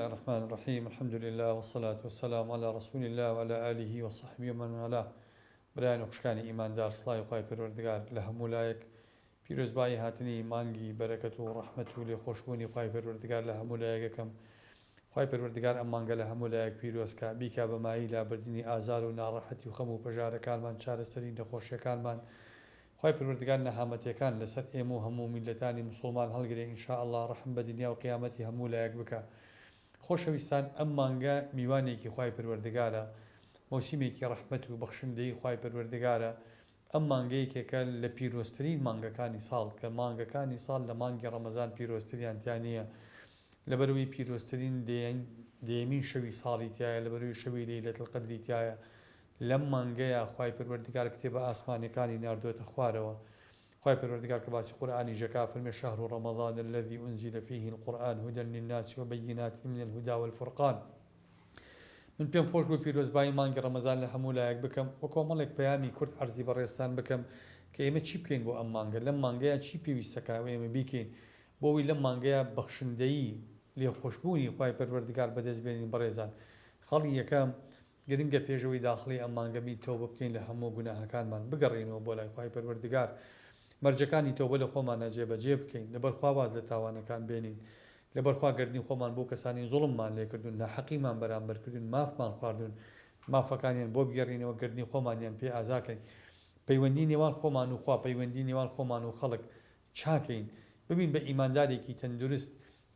اللە الرحمن الرحیم الحمد للە والصلاة والسلام علی رسول اللە وعلی آله وصحبه ومن والاه برایان و خوشکانی ئیماندار سڵاوی خوای پەروەردگار لە هەموو لایەک پیرۆزبایی هاتنی مانگی بەرەکەت و ڕەحمەت و لێخۆشبوونی خوای پەروەردگار لە هەموو لایەک ئەکەم خوای پەروەردگار ئەم مانگە لە هەموو لایەک پیرۆز کا بیکا بە مایەی لابردنی ئازار و ناڕەحەتی و خەم و پەژارەکانمان چارەسەری نەخۆشیەکانمان خوای پەروەردگار نەهامەتیەکان لەسەر ئێمە و هەموو میللەتانی موسوڵمان هەڵگرێ ان شاء اللە ڕەحم بە دنیا و قیامەتی هەموو لایەک بکا خۆشەویستان ئەم مانگە میوانێکی خوای پەروەردگارە مەوسیمێکی ڕەحمەت و بەخشندەیی خوای پەروەردگارە ئەم مانگە یەکێکە لە پیرۆزترین مانگەکانی ساڵ کە مانگەکانی ساڵ لە مانگی ڕەمەزان پیرۆزتریان تیا نییە لەبەرئەوەی پیرۆزترین دەیەمین شەوی ساڵی تیایە لەبەرئەوەی شەوی لەیلەت القەدری تیایە لەم مانگەیا خوای پەروەردگار کتێبە ئاسمانیەکانی ناردۆتە خوارەوە خوای پەروەردگار کە باسی قورئانیش ئەکا ئەفەرمێ شهر رمضان الذی انزل فیه القرآن هدی للناس وبینات من الهدی والفرقان من پێم خۆش بوو پیرۆزبایی مانگی ڕەمەزان لە هەموو لایەک بکەم و کۆمەڵێک پەیامی کورت عەرزی بەڕێزتان بکەم کە ئێمە چی بکەین بۆ ئەم مانگە لەم مانگەیا چی پێویستەکا و ئێمە بیکەین بۆ ئەوەی لەم مانگەیا بەخشندەیی لێخۆشبوونی خوای پەروەردگار بەدەست بێنین بەڕێزان خاڵی یەکەم گرنگە پێش ئەوەی داخڵی ئەم مانگە بین تەوبە بکەین لە هەموو گوناهەکانمان بگەڕێینەوە بۆ لای خوای پەروەردگار مەرجەکانی تەوبە لە خۆمانا جێبەجێ بکەین لەبەر خوا واز لە تاوانەکان بێنین لەبەر خوا گەردنی خۆمان بۆ کەسانی زوڵممان لێکردوون ناحەقیمان بەرامبەر کردوون مافمان خواردوون مافەکانیان بۆ بگێڕینەوە گەردنی خۆمانیان پێ ئازا کەین پەیوەندی نێوان خۆمان و خوا پەیوەندی نێوان خۆمان و خەڵک چاکەین ببین بە ئیماندارێکی تەندروست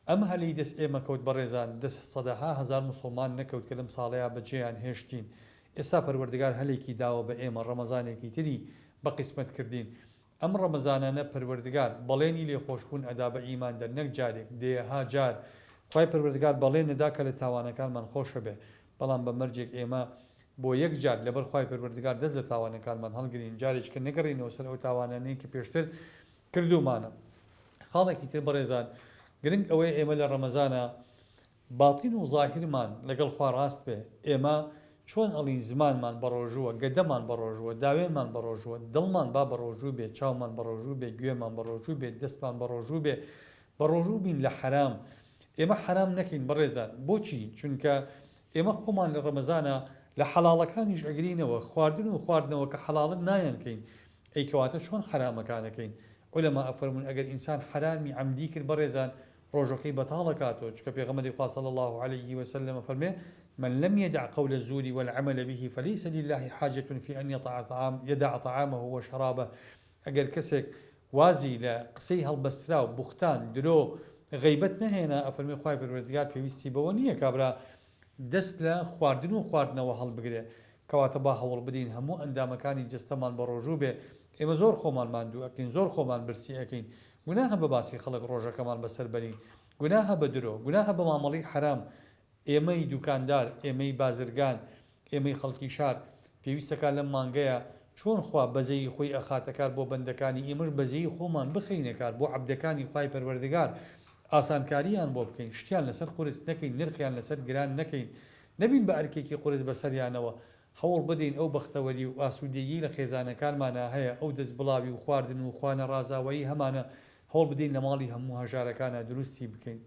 ئەم هەلەی دەست ئێمە کەوت بەڕێزان دەست سەدەها هەزار موسوڵمان نەکەوت کە لەم ساڵەیا بەجێیان هێشتین ئێستا پەروەردگار هەلێکی داوە بە ئێمە ڕەمەزانێکی تری بە قیسمەت کردین ئەم ڕەمەزانانە پەروەردگار بەڵێنی لێخۆشبوون ئەدا بە ئیماندەر نەک جارێک دەیەها جار خوای پەروەردگار بەڵێن ئەدا کە لە تاوانەکانمان خۆشەبێ بەڵام بە مەرجێک ئێمە بۆ یەک جار لەبەر خوای پەروەردگار دەست لە تاوانەکانمان هەڵگرین جارێکیکە نەگەڕێینەوە سەر ئەو تاوانانەی کە پێشتر کردوومانە. خاڵێکی تر بەڕێزان گرنگ ئەوەیە ئێمە لە ڕەمەزانا باتین و زاهیرمان لەگەڵ خوا ڕاست بێ، ئێمە چۆن ئەڵین زمانمان بەڕۆژووە، گەدەمان بەڕۆژووە، داوێنمان بەڕۆژووە، دڵمان با بەڕۆژوو بێ، چاومان بەڕۆژوو بێ، گوێمان بەڕۆژوو بێ، دەستمان بەڕۆژوو بێ، بەڕۆژوو بین لە حەرام. ئێمە حەرام نەکەین بەڕێزان، بۆچی؟ چونکە ئێمە خۆمان لە ڕەمەزانا لە حەڵاڵەکانیش ئەگرینەوە، خواردن و خواردنەوە کە حەڵاڵن نایانکەین، ئەی کەواتە چۆن حەرامەکان ئەکەین؟ عولەما ئەفەرموون ئەگەر ئینسان حەرامی عەمدی کرد بەڕێزان ڕۆژەکەی بەتاڵ ئەکاتەوە چونکە پێغەمبەری خوا صلی اللە علیه وسلم ئەفەرموێ من لم یدع قول الزور والعمل به فلیس للە حاجە فی ان یدع طعامه وشرابه ئەگەر کەسێک وازی لە قسەی هەڵبەستراو، بوختان، درۆ، غەیبەت نەهێنا ئەفەرموێ خوای پەروەردگار پێویستی بەوە نییە کابرا دەست لە خواردن و خواردنەوە هەڵبگرێ، کەواتە با هەوڵ بدەین هەموو ئەندامەکانی جەستەمان بەڕۆژوو بێ، ئێمە زۆر خۆمان ماندوو ئەکەین، زۆر خۆمان برسی ئەکەین، گوناهە بە باسی خەڵک ڕۆژەکەمان بەسەر بەرین، گوناهە بە درۆ، گوناهە بە مامەڵەی حەرام، ئێمەی دوکاندار، ئێمەی بازرگان، ئێمەی خەڵکی شار، پێویستەکا لەم مانگەیا چۆن خوا بەزەیی خۆی ئەخاتە کار بۆ بەندەکانی ئێمەش بەزەیی خۆمان بخەینە کار بۆ عەبدەکانی خوای پەروەردگار ئاسانکاریان بۆ بکەین شتیان لەسەر قورس نەکەین نرخیان لەسەر گران نەکەین نەبین بە ئەرکێکی قورس بەسەریانەوە هەوڵ بدەین ئەو بەختەوەری و ئاسودەییەی لە خێزانەکانمانا هەیە ئەو دەست بڵاوی و خواردن و خوانە ڕازاوەیی هەمانە هەوڵ بدەین لە ماڵی هەموو هەژارەکانا دروستی بکەین.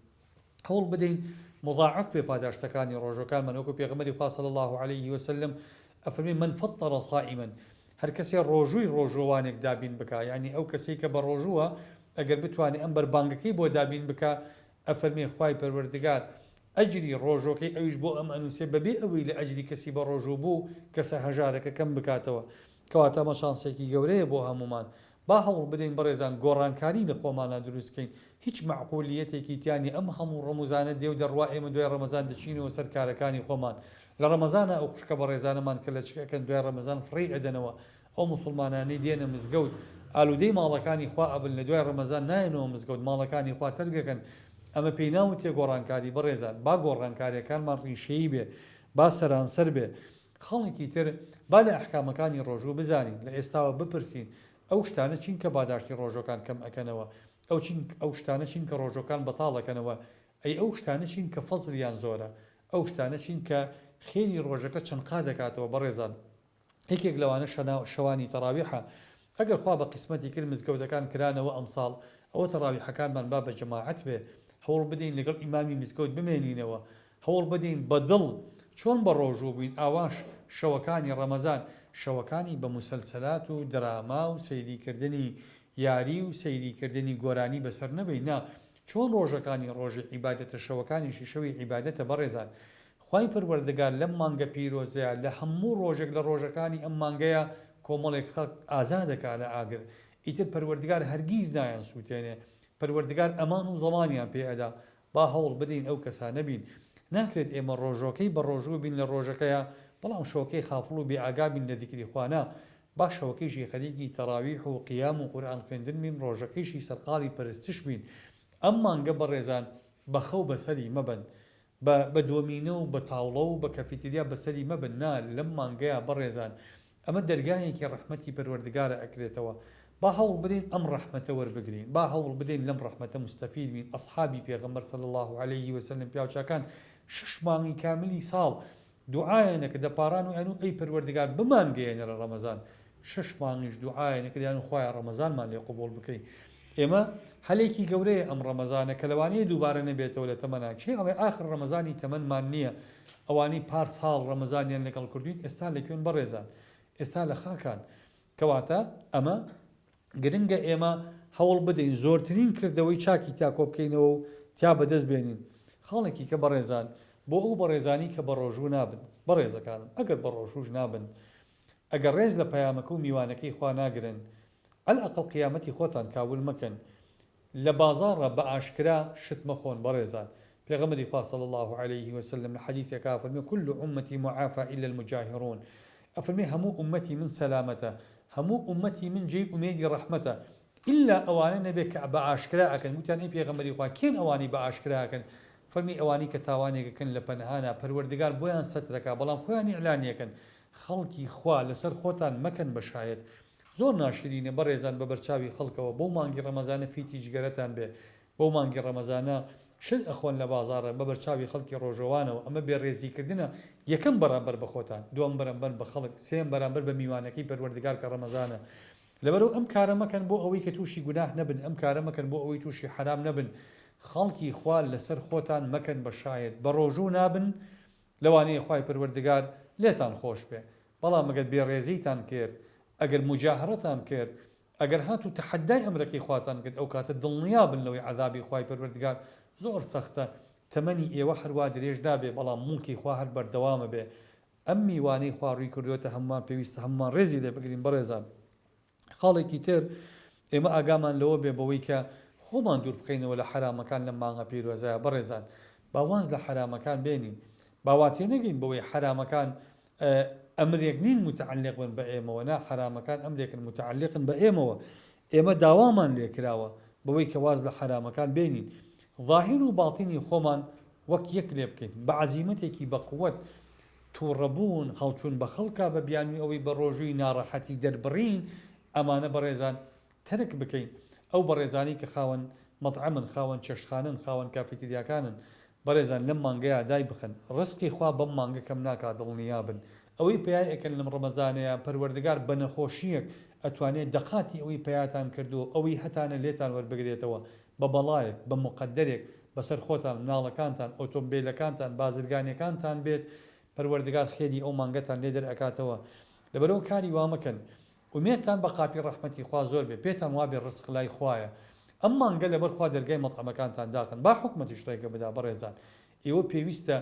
هەوڵ بدەین مضاعف بێ پاداشتەکانی ڕۆژەکانمان وەکو پێغەمبەری خوا صلی اللە علیه وسلم ئەفەرموێ من فطر صائما هەر کەسێ ڕۆژووی ڕۆژووانێک دابین بکا یعنی ئەو کەسەی کە بەڕۆژووە ئەگەر بتوانێ ئەم بەربانگەکەی بۆ دابین بکا ئەفەرمێ خوای پەروەردگار ئەجری ڕۆژۆکەی ئەویش بۆ ئەم ئەنووسێ بەبێ ئەوەی لە ئەجری کەسی بەڕۆژوو بوو کەسە هەژارەکە کەم بکاتەوە کەواتە ئەمە شانسێکی گەورەیە بۆ هەموومان با هەوڵ بدەین بەڕێزان گۆڕانکاری لە خۆمانا دروست کەین، هیچ مەعقولیەتێکی تیا نیە ئەم هەموو ڕەموزانە دێ و دەڕوا ئێمە دوای ڕەمەزان دەچینەوە سەر کارەکانی خۆمان لە ڕەمەزانا ئەو خوشکە بەڕێزانەمان کە لەچک ئەکەن دوای ڕەمەزان فڕێی ئەدەنەوە ئەو موسوڵمانانەی دێنە مزگەوت ئالودەی ماڵەکانی خوا ئەبن لە دوای ڕەمەزان نایەنەوە مزگەوت ماڵەکانی خوا تەرک ئەکەن ئەمە پێی ناوترێ گۆڕانکاری بەڕێزان با گۆڕانکاریەکانمان ڕیشەیی بێ با سەرانسەر بێ خاڵێکی تر، با لە ئەحکامەکانی ڕۆژوو بزانین، لە ئێستاوە بپرسین، ئەو شتانە چین کە پاداشتی ڕۆژوەکان کەم ئەکەنەوە؟ ئەو چین ئەو شتانە چین کە ڕۆژوەکان بەتاڵ ئەکەنەوە؟ ئەی ئەو شتانە چین کە فەزڵیان زۆرە؟ ئەو شتانە چین کە خێری ڕۆژەکە چەند قات ئەکاتەوە؟ بەڕێزان یەکێک لەوانە شەوانی تەڕاویحە، ئەگەر خوا بە قیسمەتی کرد مزگەوتەکان کرانەوە ئەمساڵ، ئەوە تەڕاویحەکانمان با بە جەماعەت بێ، هەوڵ بدەین لەگەڵ ئیمامی مزگەوت بمێنینەوە. هەوڵ بدەین بە دڵ چۆن بە ڕۆژوو بووین ئاواش شەوەکانی ڕەمەزان شەوەکانی بە موسەلسەلات و دراما و سەیری کردنی یاری و سەیری کردنی گۆرانی بەسەر نەبەین نا چۆن ڕۆژەکانی ڕۆژی عیبادەتە شەوەکانیشی شەوی عیبادەتە بەڕێزان خوای پەروەردگار لەم مانگە پیرۆزەیا لە هەموو ڕۆژێک لە ڕۆژەکانی ئەم مانگەیا کۆمەڵێک خەڵک ئازاد ئەکا لە ئاگر ئیتر پەروەردگار هەرگیز نایان سوتێنێ پەروەردگار ئەمان و زەمانیان پێ ئەدا با هەوڵ بدەین ئەو کەسانە بین. ناکرێت ئێمە ڕۆژۆکەی بە ڕۆژوو بین لە ڕۆژەکەیا بەڵام شەوەکەی خافڵ و بێ ئاگا بین لە زیکری خوا نا با شەوەکەیشی خەریکی تەڕاویح و قیام و قورئان خوێندن بین ڕۆژەکەیشی سەرقاڵی پەرستش بین ئەم مانگە بەڕێزان بە خەو بەسەری مەبەن بە بە دۆمینە و بە تاوڵە و بە کەفیتریا بەسەری مەبن نا لەم مانگەیا بەڕێزان ئەمە دەرگایەکی ڕەحمەتی پەروەردگارە ئەکرێتەوە با هەوڵ بدەین ئەم ڕەحمەتە وەربگرین با هەوڵ بدەین لەم ڕەحمەتە موستەفید بین ئەسحابی پێغەمبەر صلی اللە علیه وسلم پیاوچاکان شەش مانگی کاملی ساڵ دوعایان ئەکرد دەپاڕان و ئەیانوو ئەی پەروەردگار بمانگەیەنەرە ڕەمەزان شەش مانگیش دوعایان ئەکرد ئەیانوو خوایە ڕەمەزانمان لێ قبوڵ بکەی ئێمە هەلێکی گەورەیە ئەم ڕەمەزانە کە لەوانەیە دووبارە نەبێتەوە لە تەمەنا کێ ئەڵێ ئاخر ڕەمەزانی تەمەنمان نییە ئەوانەی پار ساڵ ڕەمەزانیان لەگەڵ کردوین ئێستا لە کوێن بەڕێزان ئێستا لە خاکان کەواتە ئەمە گرنگە ئێمە هەوڵ بدەین زۆرترین کردەوەی چاکی تیا کۆبکەینەوە و تیا بەدەست بێنین. خاڵێکی کە بەڕێزان بۆ ئەو بەڕێزانی کە بەڕۆژوو نابن، بەڕێزەکانم ئەگەر بەڕۆژووش نابن، ئەگەر ڕێز لە پەیامەکە و میوانەکەی خوا ناگرن، عەلئەقەڵ قیامەتی خۆتان کاول مەکەن. لە بازاڕا بە ئاشکرا شت مەخۆن بەڕێزان. پێغەمبەری خوا صلی اللە علیه وسلم لە حەدیثێکا ئەفەرموێ کل امتی معافی الا المجاهرون ئەفەرموێ هەموو ئوممەتی من سەلامەتە هەموو ئوممەتی من جێی ئومێدی ڕەحمەتە ئیلا ئەوانە نەبێ کە بە ئاشکرا ئەکەن گوتیان ئەی پێغەمبەری خوا کێن ئەوانەی بە ئاشکرا ئەکەن فەرمی ئەوانەی کە تاوانێک ئەکەن لە پەنهانا پەروەردگار بۆیان سەترەکا بەڵام خۆیان ئیعلانی ئەکەن خەڵکی خوا لەسەر خۆتان مەکەن بە شایەت زۆر ناشرینە بەڕێزان بە بەرچاوی خەڵکەوە بەو مانگی ڕەمەزانە فیتی جگەرەتان بێ بەو مانگی ڕەمەزانە شت ئەخۆن لە بازاڕ بە بەرچاوی خەڵکی ڕۆژەوانەوە ئەمە بێ ڕێزی کردنە یەکەم بەرامبەر بە خۆتان دووەم بەرامبەر بە خەڵک سێیەم بەرامبەر بە میوانەکەی پەروەردگار کە ڕەمەزانە لەبەرئەوە ئەم کارە مەکەن بۆ ئەوەی کە تووشی گوناه نەبن ئەم کارە مەکەن بۆ ئەوەی تووشی حەرام نەبن خەڵکی خوا لەسەر خۆتان مەکەن بە شایەت بەڕۆژوو نابن لەوانەیە خوای پەروەردگار لێتان خۆش بێ بەڵام ئەگەر بێڕێزیتان کرد ئەگەر موجاهەرەتان کرد ئەگەر هاتوو تەحەدای ئەمرەکەی خواتان کرد ئەوکاتە دڵنیا بن لەوەی عەزابی خوای پەروەردگار زۆر سەختە تەمەنی ئێوە هەروا درێژ نابێ بەڵام موڵکی خوا هەر بەردەوامە بێ ئەم میوانەی خوا ڕووی کردۆتە هەموومان پێویستە هەموومان ڕێزی لێ بگرین بەڕێزان. خاڵێکی تر ئێمە ئاگامان لەوە بێ بەوەی کە خۆمان دوور بخەینەوە لە حەرامەکان لەم مانگە پیرۆزەیا بەڕێزان با واز لە حەرامەکان بێنین با وا تێنەگەین بەوەی حەرامەکان ئەمرێک نین متعلق بن بە ئێمەوە نا حەرامەکان ئەمرێکن متعلقن بە ئێمەوە ئێمە داوامان لێکراوە بەوەی کە واز لە حەرامەکان بێنین ظاهر و باطینی خۆمان وەک یەک لێ بکەین بە عەزیمەتێکی بەقوەت توڕەبوون، هەڵچوون بە خەڵکا بە بیانووی ئەوەی بە ڕۆژووی ناڕەحەتی دەربڕین، ئەمانە بەڕێزان تەرک بکەین. ئەو بەڕێزانەی کە خاوەن مەتعەمن، خاوەن چێشتخانەن، خاوەن کافیتریاکانن، بەڕێزان لەم مانگەیا دایبخەن. ڕزقی خوا بەم مانگە کەم ناکا دڵنیابن. ئەوەی پەیای ئەکەن لەم ڕەمەزانەیا پەروەردگار بە نەخۆشییەک ئەتوانێ دەقاتی ئەوەی پەیاتان کردووە ئەوەی هەتانە لێتان وەربگرێتەوە بە بەڵایەک، بە موقەدەرێک بەسەر خۆتان، مناڵەکانتان، ئۆتۆمبێلەکانتان، بازرگانیەکانتان بێت، پەروەردگار خێری ئەو مانگەتان لێ دەرئەکاتەوە، لەبەرئەوە کاری وا مەکەن، ئومێدتان بە قاپی ڕەحمەتی خوا زۆر بێ، پێتان وابێ ڕزق لای خوایە، ئەم مانگە لەبەر خوا دەرگای مەتعەمەکانتان داخەن، با حکومەتیش ڕێگە بدا، بەڕێزان ئێوە پێویستە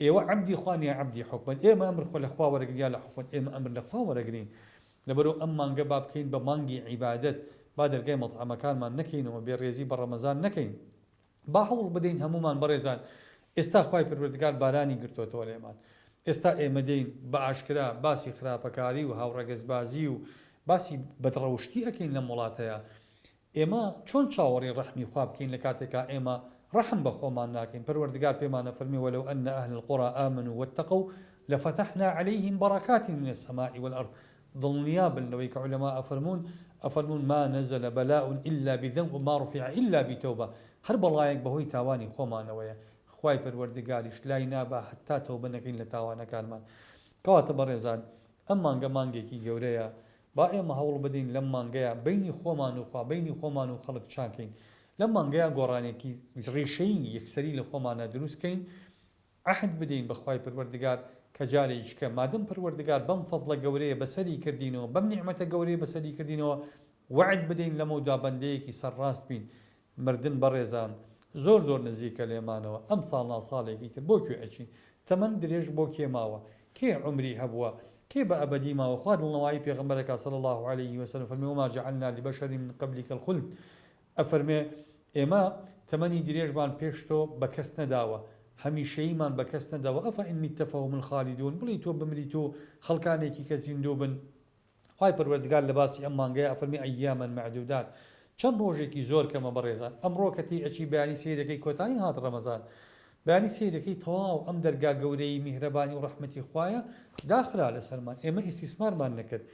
ئێوە عەبدی خوان یا عەبدی حکومەت، ئێمە ئەمر خۆ لە خوا وەرەگرین یا لە حکومەت، ئێمە ئەمر لە خوا وەرەگرین، لەبەرئەوە ئەم مانگە با بکەین بە مانگی عیبادەت، با دەرگای مەتعەمەکانمان نەکەینەوە، بێ ڕێزی بە ڕەمەزان نەکەین. با هەوڵ بدەین هەموومان بەڕێزان ئێستا خوای پەروەردگار بارانی گرتۆتەوە لێمان ئێستا ئێمە دێین بە ئاشکرا باسی خراپەکاری و هاوڕەگەزبازی و باسی بەدڕەوشتی ئەکەین لەم وڵاتەیا ئێمە چۆن چاوەڕێی ڕەحمی خوا بکەین لە کاتێکا ئێمە ڕەحم بە خۆمان ناکەین پەروەردگار پێمان ئەفەرمێ ولو ان اهل القری آمنوا واتقوا لفتحنا علیهم برکات من السماء والارض دڵنیا بن لەوەی کە عولەما ئەفەرموون ئەفەرموون ما نزل بلاء الا بذنب وما رفع الا بتوبە هەر بەڵایەک بەهۆی تاوانی خۆمانەوەیە خوای پەروەردگاریش لای نابا هەتا تەوبە نەکەین لە تاوانەکانمان کەواتە بەڕێزان ئەم مانگە مانگێکی گەورەیە با ئێمە هەوڵ بدەین لەم مانگەیا بەینی خۆمان و خوا بەینی خۆمان و خەڵک چاکەین لەم مانگەیا گۆڕانێکی ڕیشەیی یەکسەری لە خۆمانا دروست کەین. عەهد بدەین بە خوای پەروەردگار کە جارێکیکە مادەم پەروەردگار بەم فەزڵە گەورەیە بەسەری کردینەوە بەم نیعمەتە گەورەیە بەسەری کردینەوە وەعد بدەین لەمەودا بەندەیەکی سەرڕاست بین مردن بەڕێزان زۆر زۆر نزیکە لێمانەوە ئەمساڵ نا ساڵێکی تر بۆ کوێ ئەچین تەمەن درێژ بۆ کێ ماوە کێ عومری هەبووە کێ بە ئەبەدی ماوە خوا دڵنەوایی پێغەمبەر ئەکا صلی اللە علیه وسلم فەرمی وما جعلنا لبشر من قبلک الخلد ئەفەرمێ ئێمە تەمەنی درێژمان پێش تۆ بە کەس نەداوە هەمیشەییمان بە کەس نەداوە افئن مت فهم الخالدون بڵێی تۆ بمریت و خەڵکانێکی کە زیندوو بن خوای پەروەردگار لە باسی ئەم مانگەیا ئەفەرمێ ایاما معدودات چەند ڕۆژێکی زۆر کەمە بەڕێزان ئەمڕۆ کە تێی ئەچی بەیانی سەیرەکەی کۆتایی هات ڕەمەزان بەیانی سەیرەکەی تەواو ئەم دەرگا گەورەی میهرەبانی و ڕەحمەتی خوایە داخرا لەسەرمان ئێمە ئیستیسمارمان نەکرد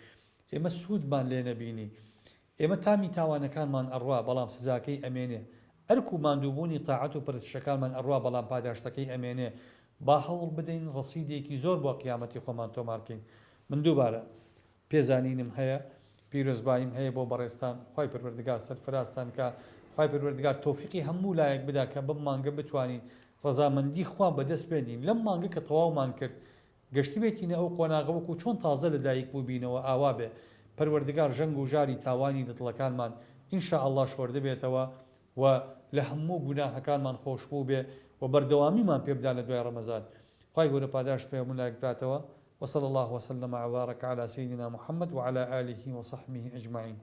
ئێمە سوودمان لێ نەبینی ئێمە تامی تاوانەکانمان ئەڕوا بەڵام سزاکەی ئەمێنێ ئەرک و ماندووبوونی تاعەت و پەرستشەکانمان ئەڕوا بەڵام پاداشتەکەی ئەمێنێ با هەوڵ بدەین ڕەسیدێکی زۆر بۆ قیامەتی خۆمان تۆمار کەین من دووبارە پێزانینم هەیە پیرۆزباییم هەیە بۆ بەڕێزتان خوای پەروەردگار سەرفرازتان کا خوای پەروەردگار تۆفیقی هەموو لایەک بدا کە بەم مانگە بتوانین ڕەزامەندی خوا بەدەست بێنین لەم مانگە کە تەواومان کرد گەشتبێتینە ئەو قۆناغە وەکو چۆن تازە لە دایک بووبینەوە ئاوا بێ پەروەردگار ژەنگ و ژاری تاوانی لە دڵەکانمان ان شاء اللە شۆردبێتەوە و لە هەموو گوناهەکانمان خۆشبووبێ و بەردەوامیمان پێ بدا لە دوای ڕەمەزان خوای گەورە پاداشت پێ هەموو لایەک بداتەوە وصلی اللە وسلم وبارک علی سیدنا محمد وعلی آله وصحبه اجمعین.